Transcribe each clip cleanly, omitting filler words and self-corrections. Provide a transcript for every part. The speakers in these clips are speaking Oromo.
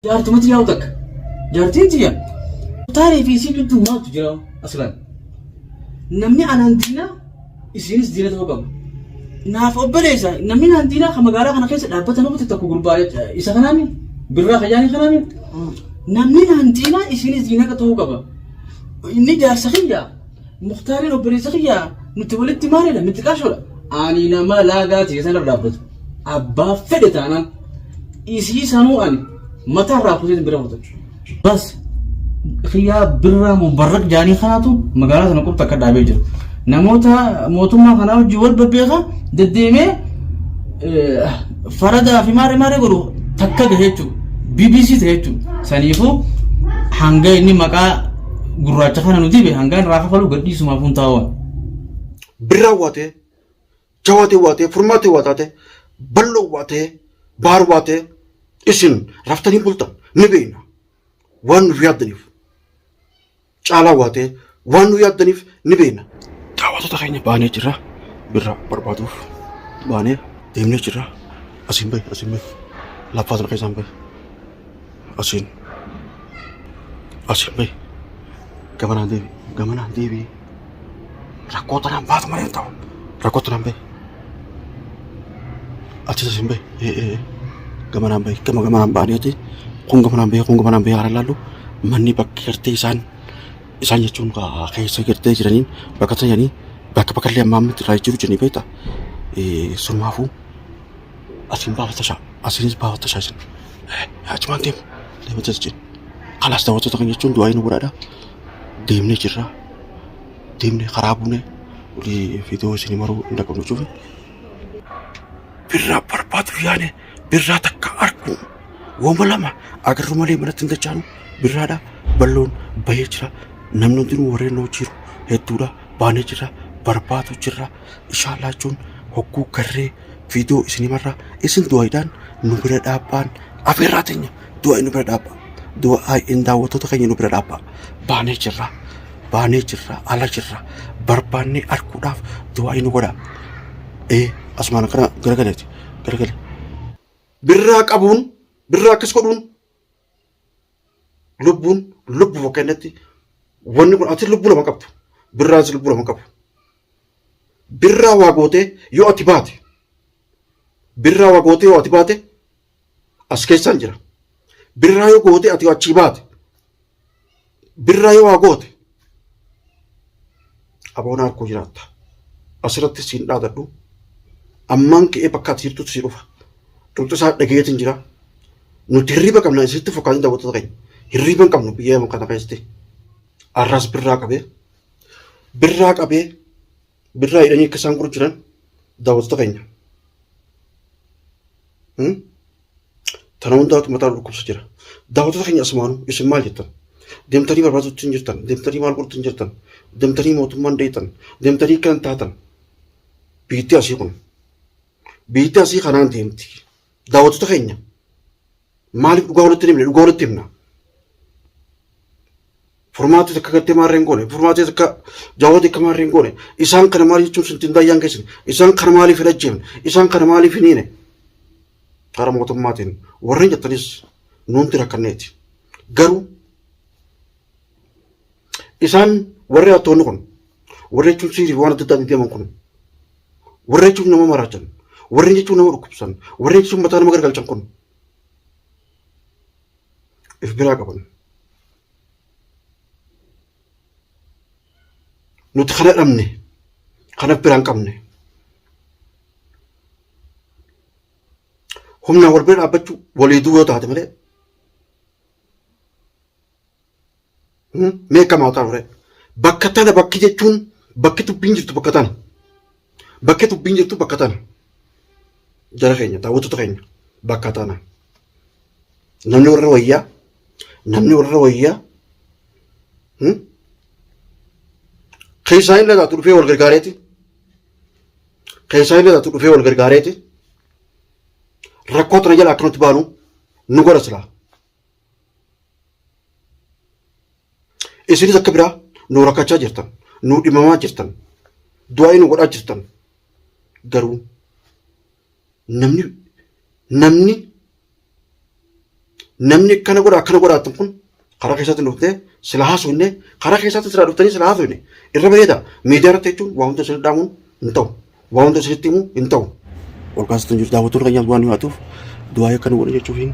Jaartumatti yaa'u takka. Jaartiin tiyya. Taarii fi isiin gidduu maaltu jira aslan? Namni anaan diinaa isiinis diina ta'uu qaba. Naaf obboleessa namni naan diinaa kan magaalaa kana keessa dhaabbata namatti tokko gurbaa isa kanaami birraa kajaanii kanaami. Namni naan diinaa isiinis diina ta'uu qaba. Inni jaarsa kiyya Muktaariin obboleessa kiyya nuti walitti maalidha miti qaashoodha. Ani nama laagaa ta'e sana dhaabbatu. Abbaa fedhe taanaan isii sanuu ani mataa irraa kuteetiin bira kuta. Bas kiyyaa birraa mubarrak jaanii kanaatu magaalaa sana qubta akka dhaabee jira. Namoota mootummaa kanaa wajjin wal babbeeka deddeemee faradaa fi maaree maaree godhu takka gahe jechuudha. BBC ta'e jechuudha. Saniifuu hanga inni maqaa gurraacha kana nu dibe hanga irraa kafalu gadhiisumaaf hun taa'uun. Birraa waatee, jawaatee waatee, furmaatee waataate, balloo waatee, baar waatee isin raftanii bultan ni beekna. Waan nuuf yaaddaniif. Caalaa waatee waan nu yaaddaniif ni beekna. Daawwattoota keenya baanee jirra. Birraa barbaaduuf baanee deemnee jirra. Asiin bahi, asiin bahi. Laffaa sana keessaan bahi. Asiin. Asiin bahi. Gamanaan deebi. Gamanaan deebi. Rakkoo tanaan baatu malee hin ta'u. Rakkoo tanaan bahi. Achis asiin bahi. Ee ee. Gamanaan bahi. Gama gamanaan ba'aniiti. Kun gamanaan bahi. Kun gamanaan bahi. Haala laallu. Manni bakki gartee isaan isaan jechuun keessa gartee jiraniin bakka ta'anii bakka bakka illee ammaa ammatti irraa jiru jiranii beekta. Sunumaafuu asiin baafata shaa asiinis baafata shaa isin. Achumaan deemu deemata jechuun. Kalaas daawwattoota kan jechuun du'aa inni godhaadha. Deemnee jirra. Deemnee karaa buunee olii viidiyoo isin maruu hin dhaqabnu jechuun. Birraa barbaadu yaane birraa takka argu wama lama agarru malee manatti hin dachaanu birraadha balloon bahee jira namni hundinuu warreen noo jiru hedduudha baanee jira barbaadu jirra inshaallaa jechuun hogguu garree viidiyoo isin himarra isin du'aayidhaan nu bira dhaabbaan afeerraa teenya du'aayi nu bira dhaabbaa du'aayiin daawwattoota keenya nu bira dhaabbaa baanee jirra baanee jirra ala jirra barbaannee arguudhaaf du'aayi nu godhaa ee asumaan akkana garagaleeti garagale. Birraa qabuun birraa akkas godhuun lubbuun lubbuu bakka innatti wanni kun ati lubbuu lama qabdu birraanis lubbuu lama qabu. Birraa waa gootee yoo ati baate birraa waa gootee yoo ati baate as keessaan jira. Birraa yoo goote ati achii baate birraa yoo waa goote aboona harkuu jiraatta. Asirratti siin dhaadadhu. Ammaan ka'ee bakka ati jirtutti si dhufa. Dhumti isaa dhageetiin jira. Nuti hirriba qabna isitti fokkaatiin daawwattoota keenya. Hirriba hin qabnu biyya kana keessatti. Arraas birraa qabee birraa qabee birraa hidhanii akka isaan gurguru jiran daawwattoota keenya. Tana hundaatu mataa dhukkubsa jira. Daawwattoota keenya asumaanuu isin maal jettan? Deemtanii barbaadutti hin jirtan. Deemtanii maal godhutti hin jirtan. Deemtanii mootummaan deetan. Deemtanii kan taatan. Biitti asii kun. Biitti asii kanaan deemti. Daawwattoota keenya maaliif dhugaa walitti hin himne? Dhugaa walitti himna. Furmaatee takka gartee maarreen goone. Furmaatee takka jaawwatee akka maarreen goone. Isaan kana maal jechuun sintiin daayyaan keessan. Isaan kana maaliif hin ajjeefne? Isaan kana maaliif hin hiine? Karaa mootummaatiin warreen jettanis nuunti rakkanneeti. Garuu isaan warri hattoonni kun warri jechuun siirii waan adda addaatiin deeman kun warri jechuun nama maraachan warri jechuun nama dhukkubsan warri jechuun mataa nama gargalchan kun if biraa qaban. Nuti kana dhabne kana bira hin qabne. Humnaan wal bira dhaabbachuu walii du'uu yoo taate malee mee akkam haa ta'u ree bakka tana bakki jechuun bakki dubbiin jirtu bakka tana bakki dubbiin jirtu bakka tana jara keenya daawwattoota keenya bakka tana namni warra wayyaa namni warra wayyaa keessaa hin dhagaatu dhufee wal gargaareeti keessaa hin dhagaatu dhufee wal gargaareeti rakkoo tana jala akkanatti baanu nu godha silaa. Isinis akka biraa nu rakkachaa jirtan, nu dhimamaa jirtan, du'aa nu godhaa jirtan. Garuu namni namni Namni akkana godha akkana godhaattan kun karaa keessatti dhuftee sila haasofne karaa keessatti sila dhuftanii sila haasofne irra bareeda. Miidiyaa irratti jechuun waa hunda isin dhaamuun hin ta'u. Waa hunda isinitti himuu hin ta'u. Ol kaasatan jiru daawwattoonni keenyaas waan dhiyaatuuf du'aa akka nu godhan jechuuf hin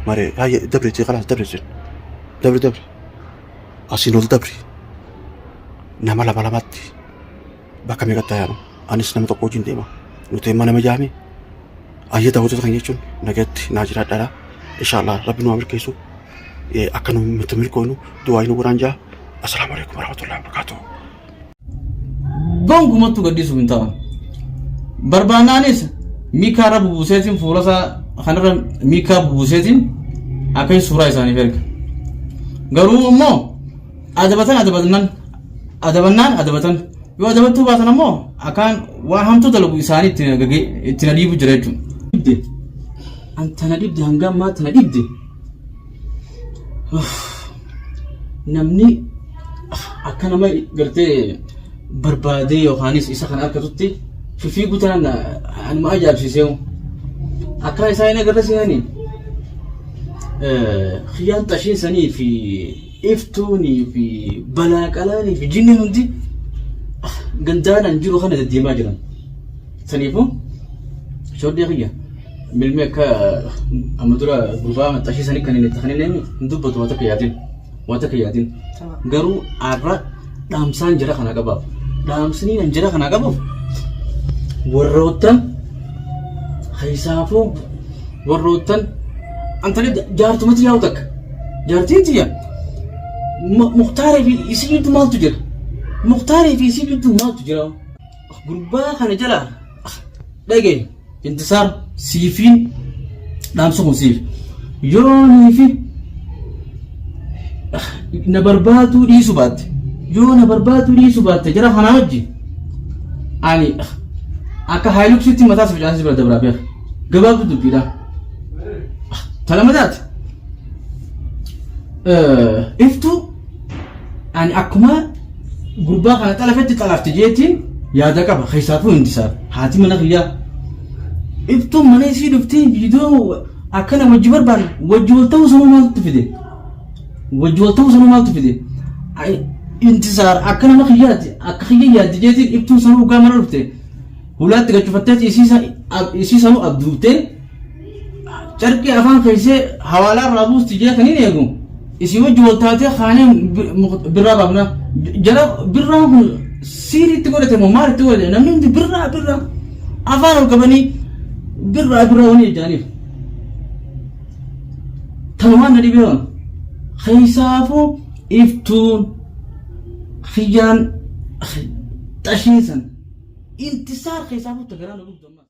mare haayye dabre jee kalaas dabre jee dabre dabre asiin ol dabre nama lama lamatti bakka meeqatti ayyaanu anis nama tokko wajjin deema nuti amma nama jaame ayyee daawwattoota keenya jechuun nagatti naa jiraadhaadha inshaallah rabbi nu haa milkeessu akka nu nutti milkoonu du'aa nu godhaan jaa assalaamu alaikum warahmatullahi wabarakatuh. Gonkumattuu gadhiisuuf hin ta'an. Barbaannaanis miikaa irra bubuuseetiin fuula isaa kanarra miikaa bubuuseetiin akka suuraa isaaniif erga. Garuu immoo adabatan adabatnan adabannaan adabatan yoo adabattuu baatan ammoo akkaan waan hamtuu dalagu isaanii itti na dhiibu jira jechuudha. Dhibde anta na dhibde hanga ammaatti na dhibde. Namni akka nama gartee barbaadee yookaanis isa kana arkatutti fifiiguu tanaan anuma ajaa'ibsiisee akka isaa hin agarre seenanii kiyyaan xashiin sanii fi iftuunii fi balaa qalaanii fi jinni hundi gandaanan jiru kana deddeemaa jiran. Saniifuu shoddee kiyya milmee akka amma dura gurbaa maxxashii sanii kan inni itti kan inni hin dubbatu waan takka yaadin waan takka yaadin garuu har'a dhaamsaan jara kana qabaaf dhaamsni an jara kana qabuuf warroottan keessaafuu warroottan antani jaartumatti yaa'u takka jaartiin tiyya muktaarii fi isii gidduu maaltu jira muktaarii fi isii gidduu maaltu jira Gurbaa kana jala dhagee intisaar siifiin dhaamsa kun siif yoonii fi na barbaaduu dhiisu baatte yoo na barbaaduu dhiisu baatte jara kanaa wajji ani akka haayiluksitti mataa si facaasee bira dabraa beeka gabaabdu dubbiidha talamataati iftuu Ani akkuma gurbaa kana xalafetti xalafte jeetiin yaada qaba. Keessaafuu intisaar haati mana kiyyaa. Iftuun mana isii dhuftee viidiyoo akkana wajji barbaanne wajji wal ta'uu sanuu maaltu fide? Wajji wal ta'uu sanuu maaltu fide? Intisaar akka nama kiyyaati akka kiyya yaaddi jeetiin iftuun sanuu dhugaa mana dhufte hulaatti gachufatteeti isii sanuu abduubtee Carqii afaan keessee hawaalaa irraa buusti jee kan hin eegu. Isii wajji wal taatee kaanee birraa baafna. Jara birraan kun siirii itti godhate moo maal itti godhate namni hundi birraa birraa afaan ol qabanii birraa birraa wani jedhaniif. Tanumaan na dhibee waan. Keessaafuu iftuun kiyyaan xashiin san intisaar keessaafuu tagaraa nu dhugdu ammas.